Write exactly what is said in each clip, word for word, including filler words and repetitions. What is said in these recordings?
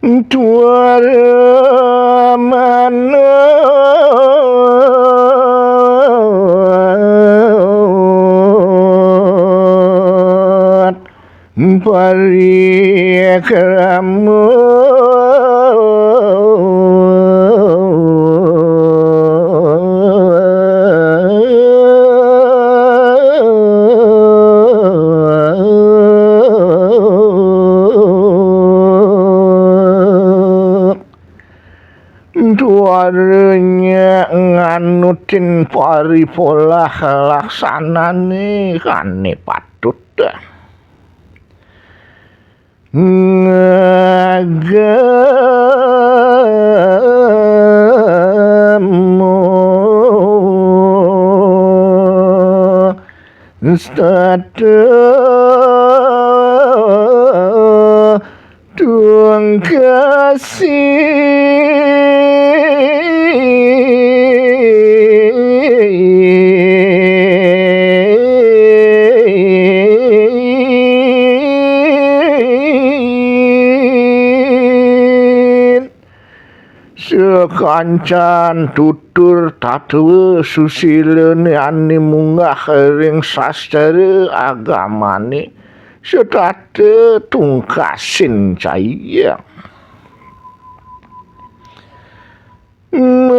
Tuara manut parikrama. Tuaranya nganutin paripolah laksanane kane patut. Ngagama setata tungkasi. Sakancan tutur tatwa susilane ane munggah ring sastra agamane setata tungkasin cai. Manado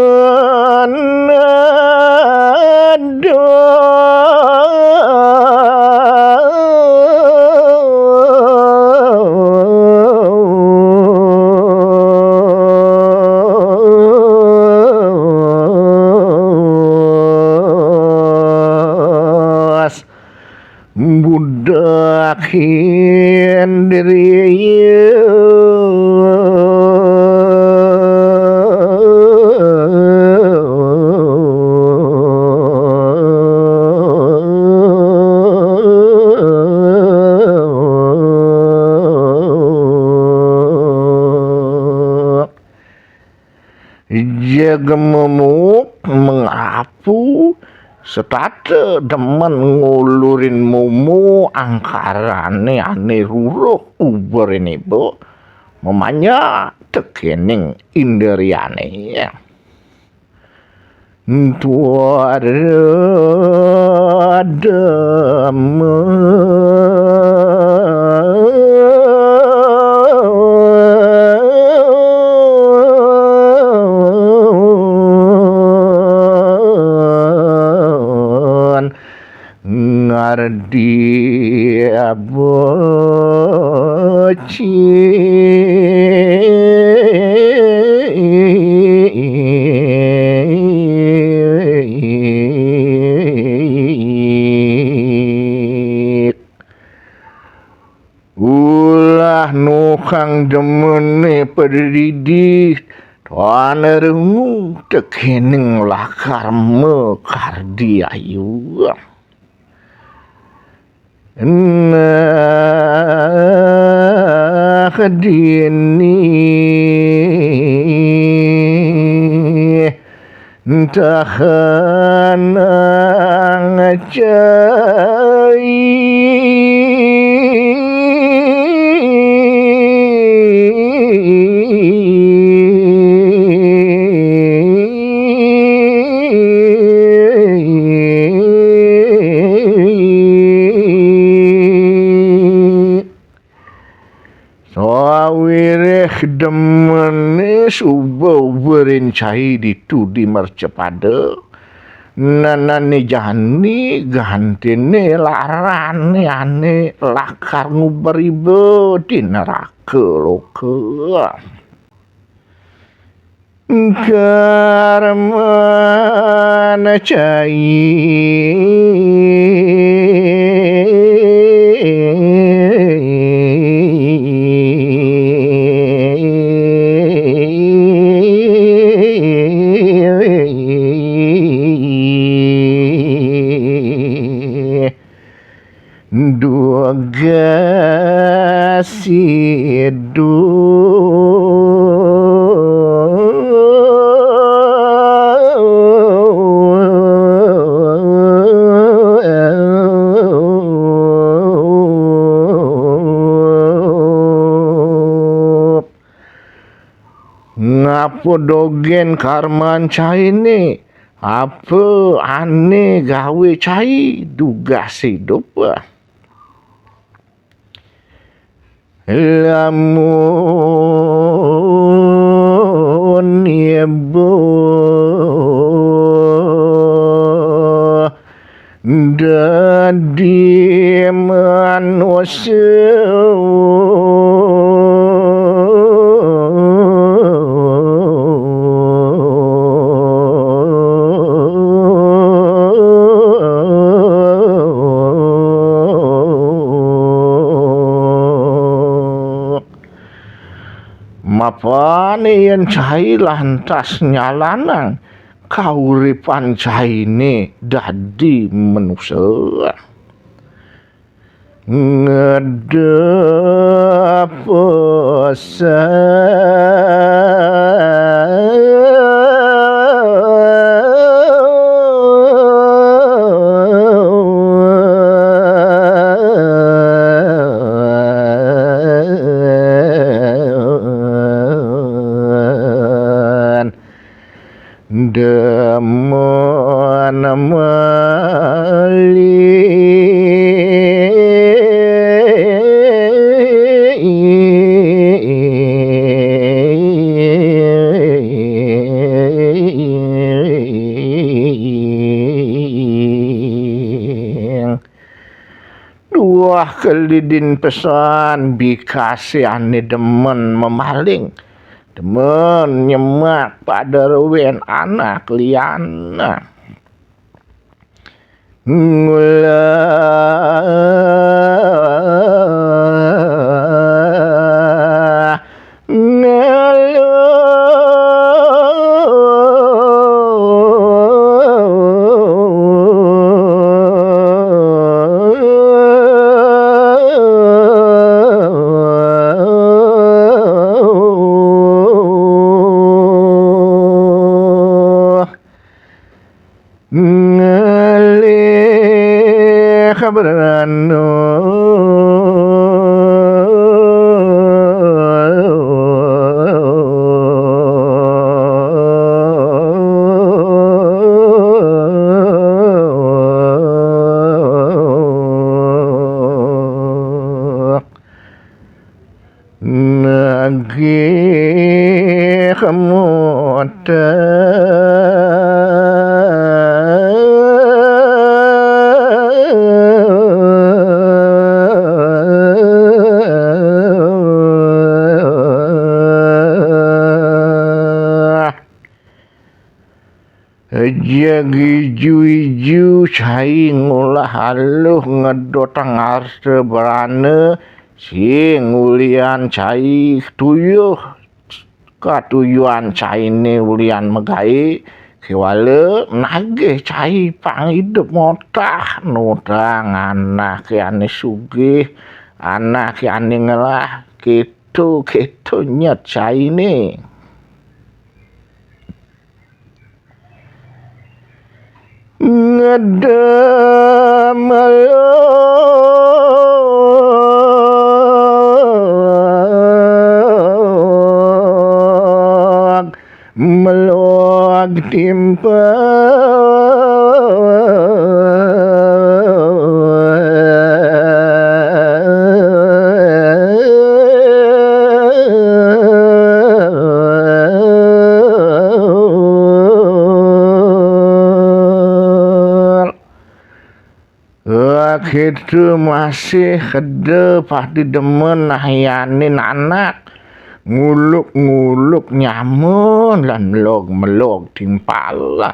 budak indriya. Jeg momuk mangapu, setata demen ngulurin momo angkarane ane ruruh uberin iba, mamanjak tekening indriane. Tuara demen ngardi aboci. Ulah nukang demene padidi, tuan rungu tekening lakar makardi ayu. Nah dini tahanang cai. Sawireh demene suba-uba ring cai ditu di mercapada, nanane jani gantine larane ane lakar nguber iba di neraka loka. Karmana cai. Duga sidu. Apa dogén karman cainé? Apa ané gawé cai dugas idup? Lamun ibu dadi manusia, mapan yén cai lantas nyalanang kauripan cainé dadi manusa. Ngedep demen meli. Duh, kelidin pesan bikasé ané demen memaling, demen nyemak pada ruwén anak liana. Ngulah ngeluh. Ngalih brana. Nagih muter. Ejeg iju-iju cai ngulah aluh ngedotang arta brana, sing ulian cai tuyuh, katuyuan cainé ulian magaé, kéwala nagih cai pangidup motah, nutang anaké ané sugih, anaké ané ngelah, kéto-kéto nyet cainé. Ngedem melog, melog timpal. Kéto masih keda pati demen nayanin anak, nguluk-nguluk nyamun lan melog-melog timpal.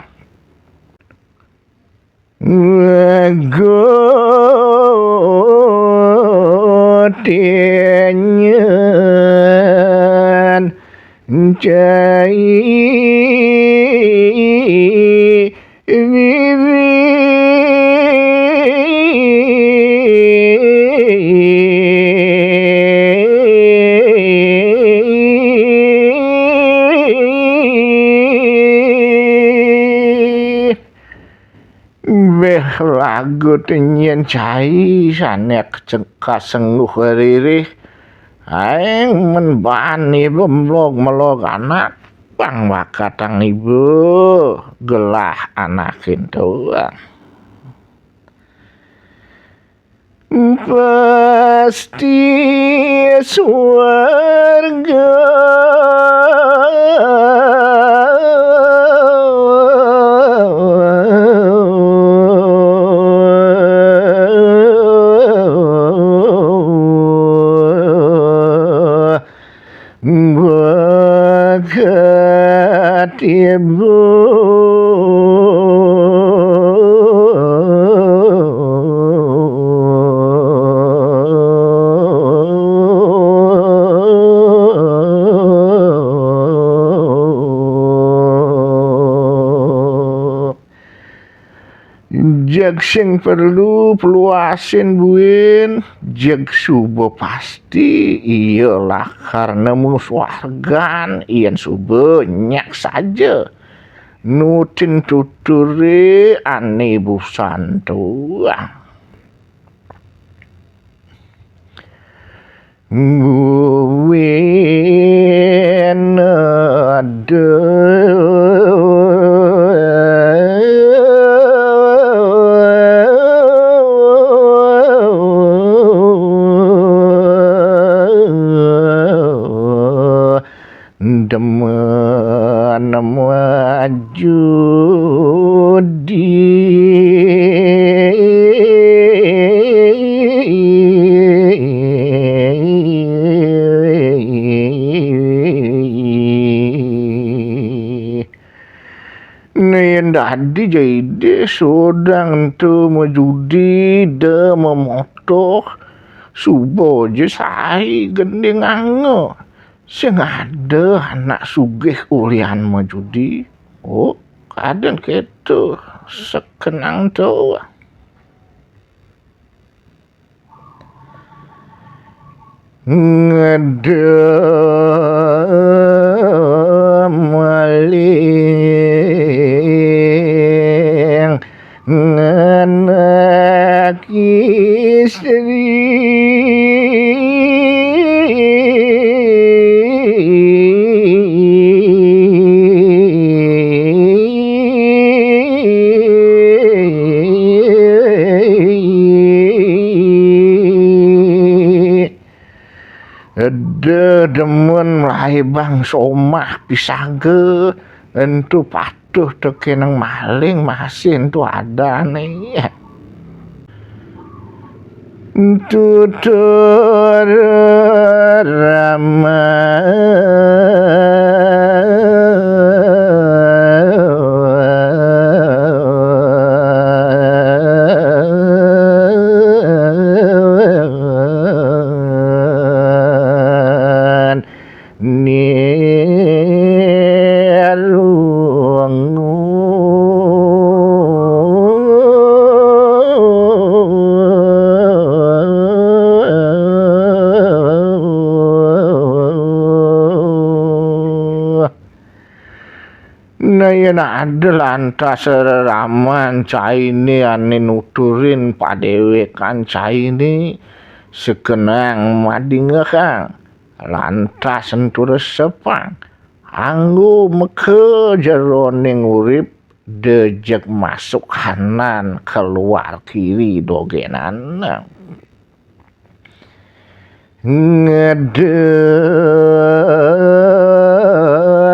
Gotinyen cai wiwi. Béh lagu tenyén cai sané keceng-, kasengguh ririh, aéng men bani bemlog-melog anak. Pang wakatang iba gelah anaké ento. Pasti swarga. Bakat ibu. Jeg sing perlu peluasin buin, jeg suba pasti ia lakar nemu swargan, yén suba nyak saja nutin tuturé ané busan tuah. Nguwin ada. Demen majudi. Né yén dadi ja Ida sodang ento majudi, da mamotoh, suba ja sai gendinganga. Sing ada anak sugih ulian majudi. Oh, kadén kéto sekenang to. Ngeda maling nganak istri. Eda demen mlaibang somah pisaga, ento patuh tekenang maling masih ento adané. Tutur raman nirungu. Nah, yén ada lantas reraman cainé ané nuturin padéwékan cainé, sekenang madingehang, lantas ento resepang, anggo maka jeroning urip da jeg masuk kanan, keluar kiri dogénan. Ngeda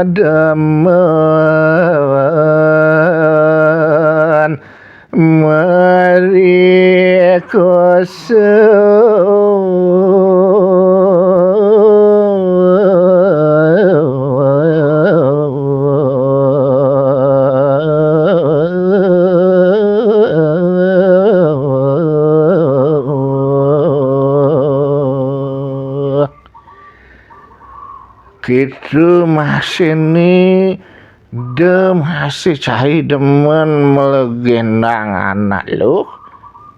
demen maring koso. Kita masih ni, da masih cai demen melegendang anak luh.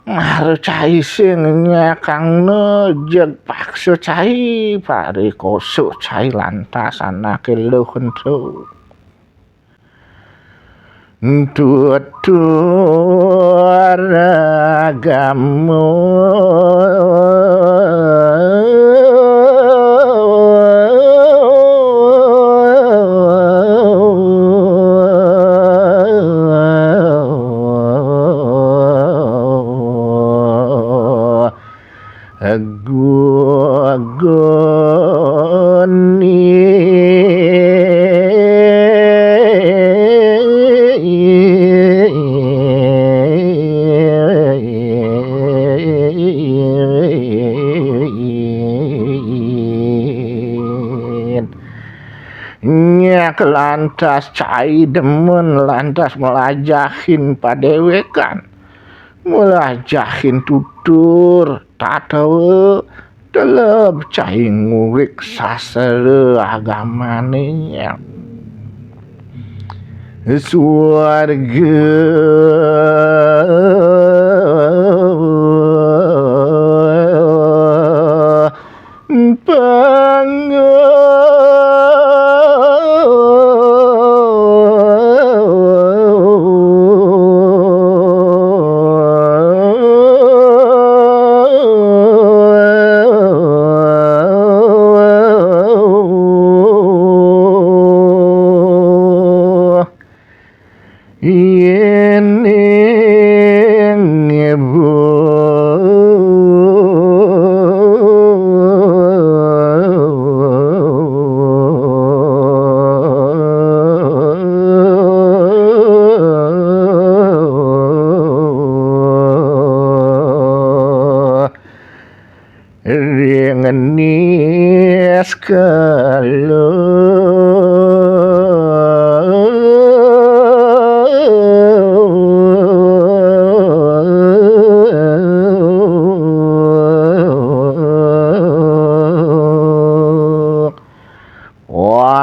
Mara cai sing nyakangna jeg paksa cai, parikosa cai lantas anaké luh ento. Tutur agama. Agung. Nyak lantas cai demen lantas melajahin padéwékan. Melajahin tutur, tatawa, teleb cai ngulik sastra agamané. Suarga Yén ibu ring nis kelo.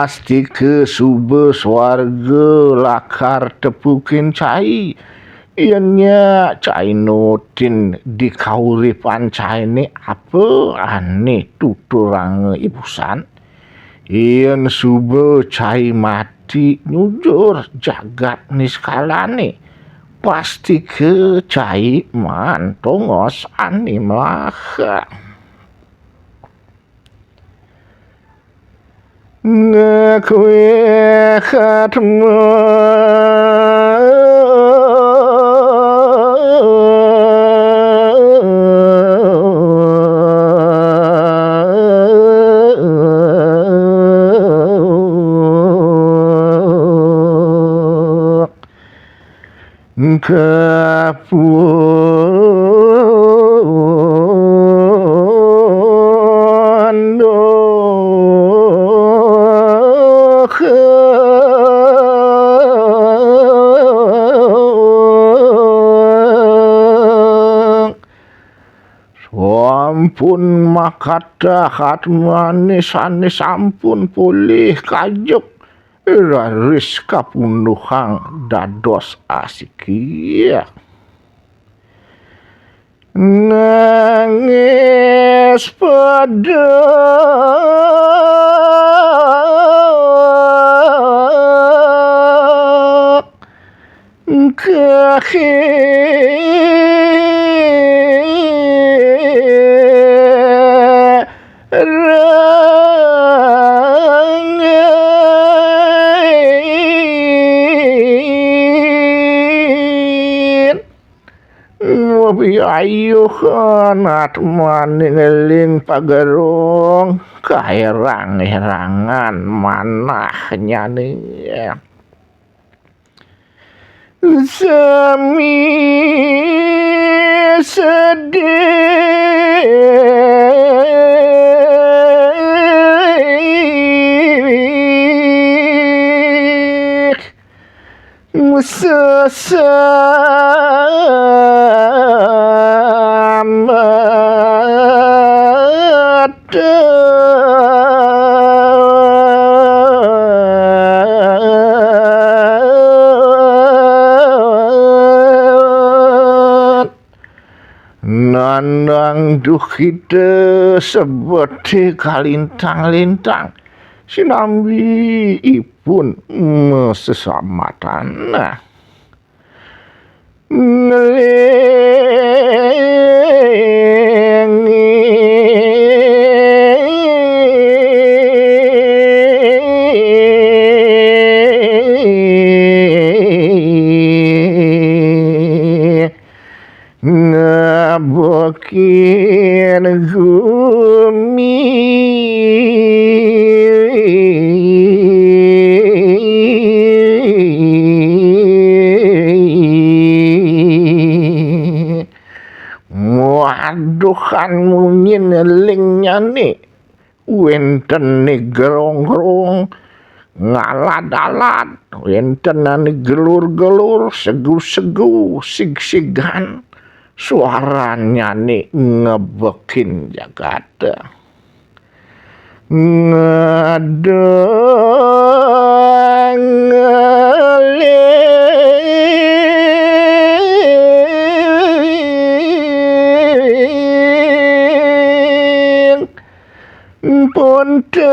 Pasti ke suba swarga lakar tepukin cai. Yén nya cai nutin di kauripan cainé apa ané tuturanga ibusan. Yén suba cai mati nyujur jagat niskalané, pasti ke cai maan tongos ané mlaha. Ngakui khatma. Kapundo. Sampun makatah atmané sané sampun polih kajuk. Raris kapunduhang dados asiki. Nangis pada kaki. Rengin. Mapiayuhan atmané ngeling pagerung, kaérang-érangan manahnyané. Sami sedih. Sesamat. Nandang duhita sebete kalintang-lintang, sinambi ipun masesamatan. Ngelingi. Ngabot Kin gumi. Waduh, kan munyin lingnya ni. Wénten ni gerong-gerong, ngalad-alad, wénten ni gelur-gelur, segu-segu, sig-sigan. Suaranya ni ngebekin jagat. Ngedeng ngeling. Punten.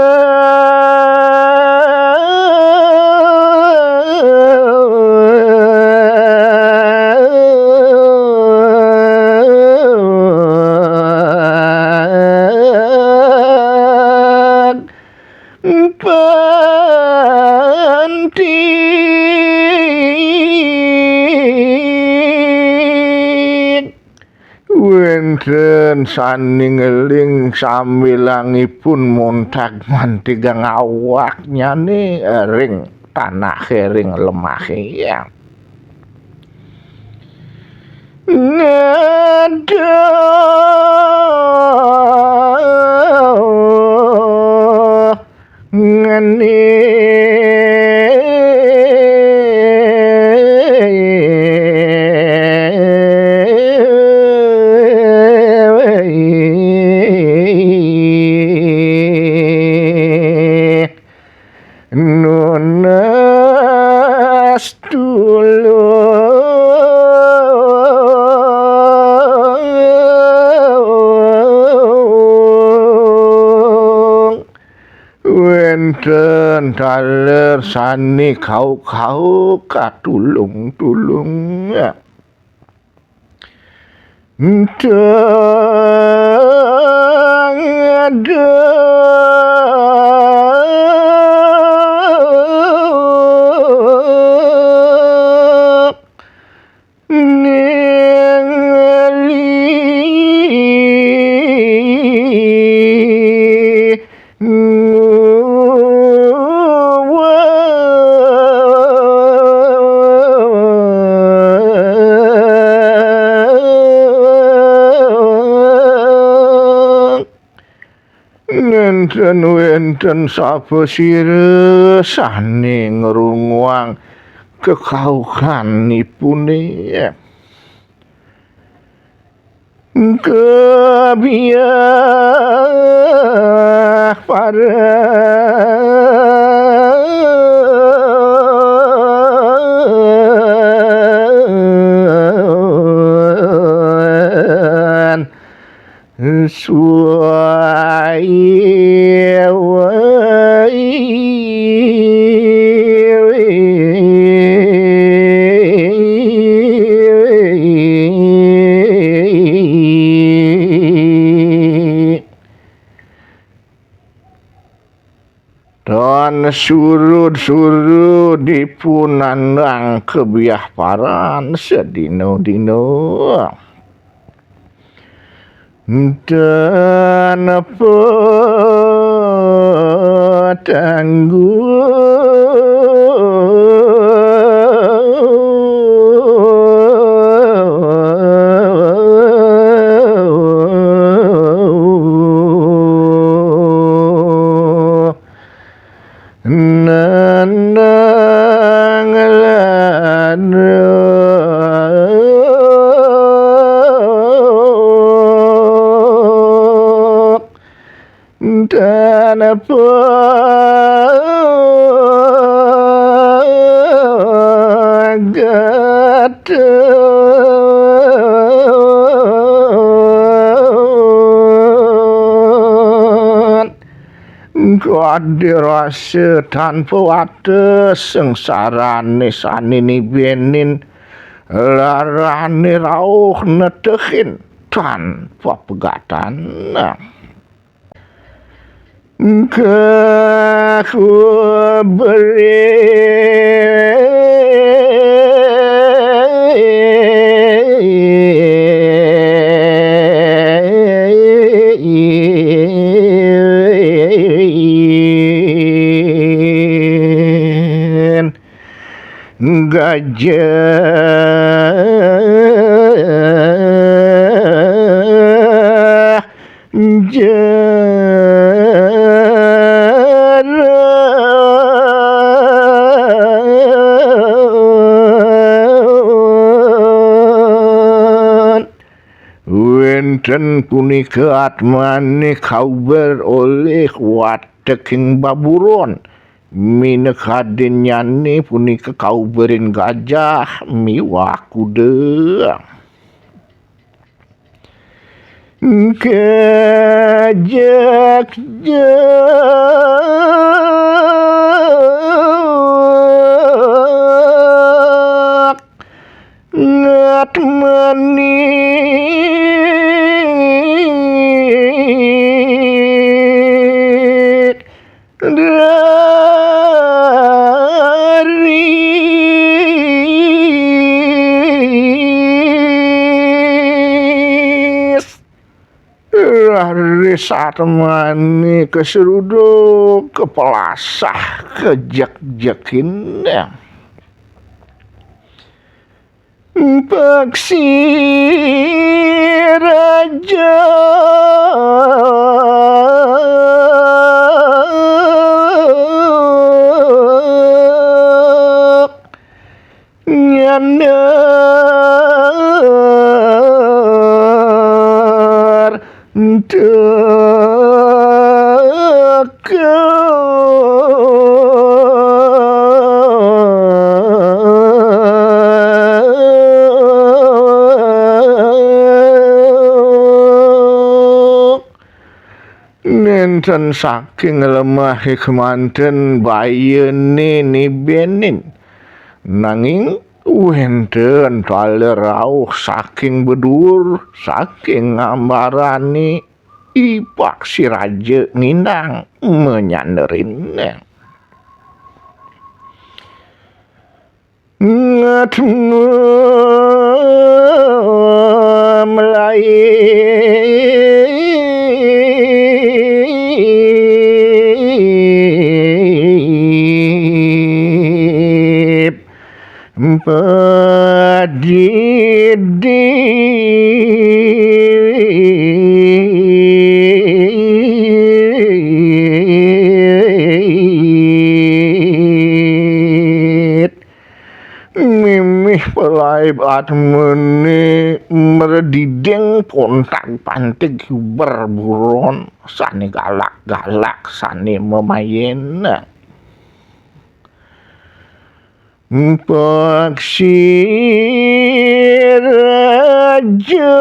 Penting. Wénten sané ngeling sambilangipun montag mantigang awaknyané ring tanahé, ring lemahé. Ngeduh ngene. Nunas tulung. Wénten taler sané kau-kau katulung-tulung. Teng ada. Ningali nguwang. Nénten wénten sapasira sané ngrunguang kekauhanipuné. Kebiah paran. Suai. Tan surud-surud dipunandang kebiah paran sedina-dina. Tan patangguh. Nandang ladruk tanpa gatun. Kadi rasa tanpa wates sengsarané sané nibenin, larané rauh netehin tanpa pegatan. Kaku beri. Ajah jaran. Wénten punika atmané kauber olih wateking baburon. Minakadinnyane punika kauberin gajah miwah kuda. Kejek-jek ngat manit. Raris. Raris atmané keseruduk, kepelasah, kejek-jekin. Peksi raja nyandar teka. Nénten saking lemahé kemanten bayané nibenin, nanging wénten taler rauh saking bedur, saking ngambarané I Paksi Raja ngindang menyanderin. Ngat melaib pedidit. Mimih pelaib atmané mrediding pontag-pantig berburon sané galak-galak sané mamayén. Paksi raja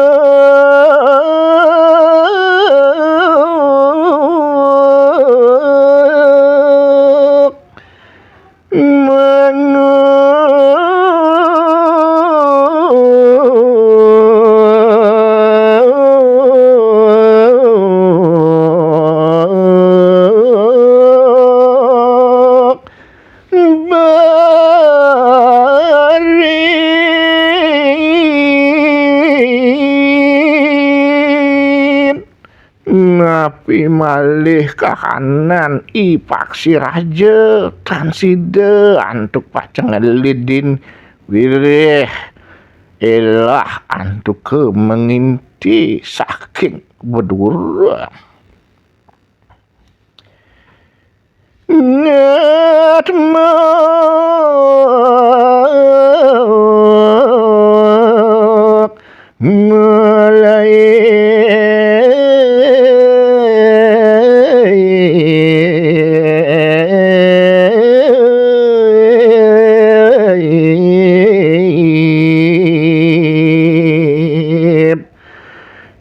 mangu barin. Napi malih kahanan I Paksi Raja tan sida antuk pacang ngelidin wirih élah antuk menginti saking bedura. Ngat melaib.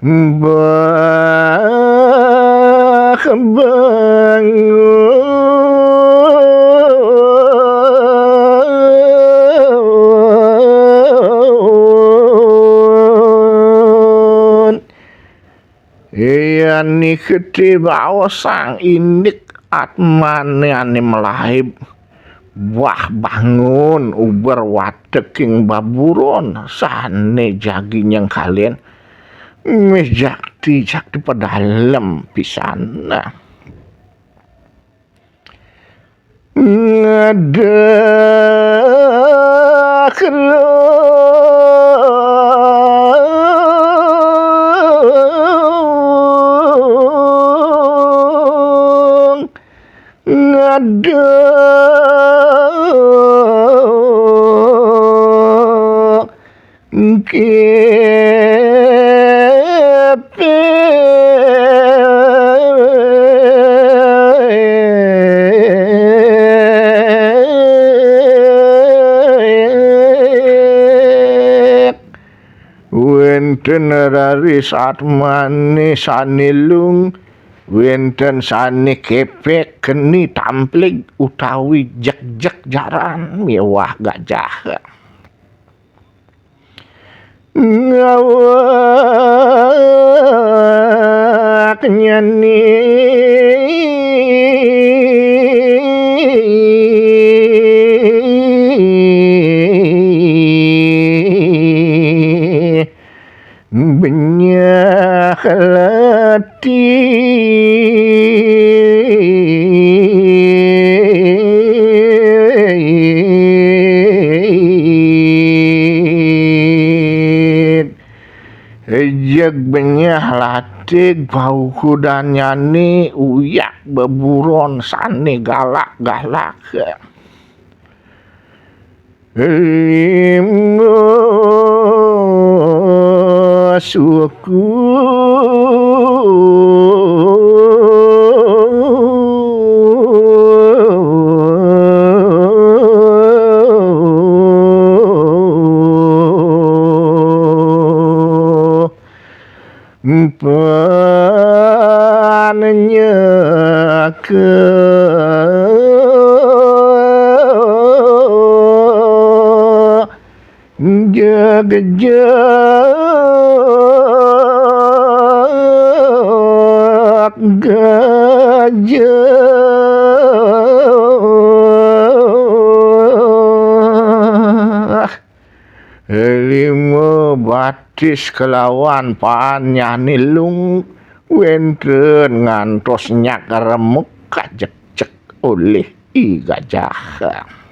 Bah bangun. Yan niki baos sang indik atmané ané melaib. Wah bangun uber wateking baburon sané jagi nyengkalin. Mih jakti-jakti pedalem pisan. Nah. Ngedek Akhirung ngaduk kepek. Wénten raris atmané sané lung, wénten sané kepek keni tamplig utawi jegjeg jaran miwah gajah. Ngawak nyani benyah lati. Ejeg benyah latig paukudannyane uyak beburon sane galak-galak. Lima suku pannyaka jagjag gajah. Lima batis kelawan paannyane lung wenten ngantos nyak remuk kajekjek olih I Gajah.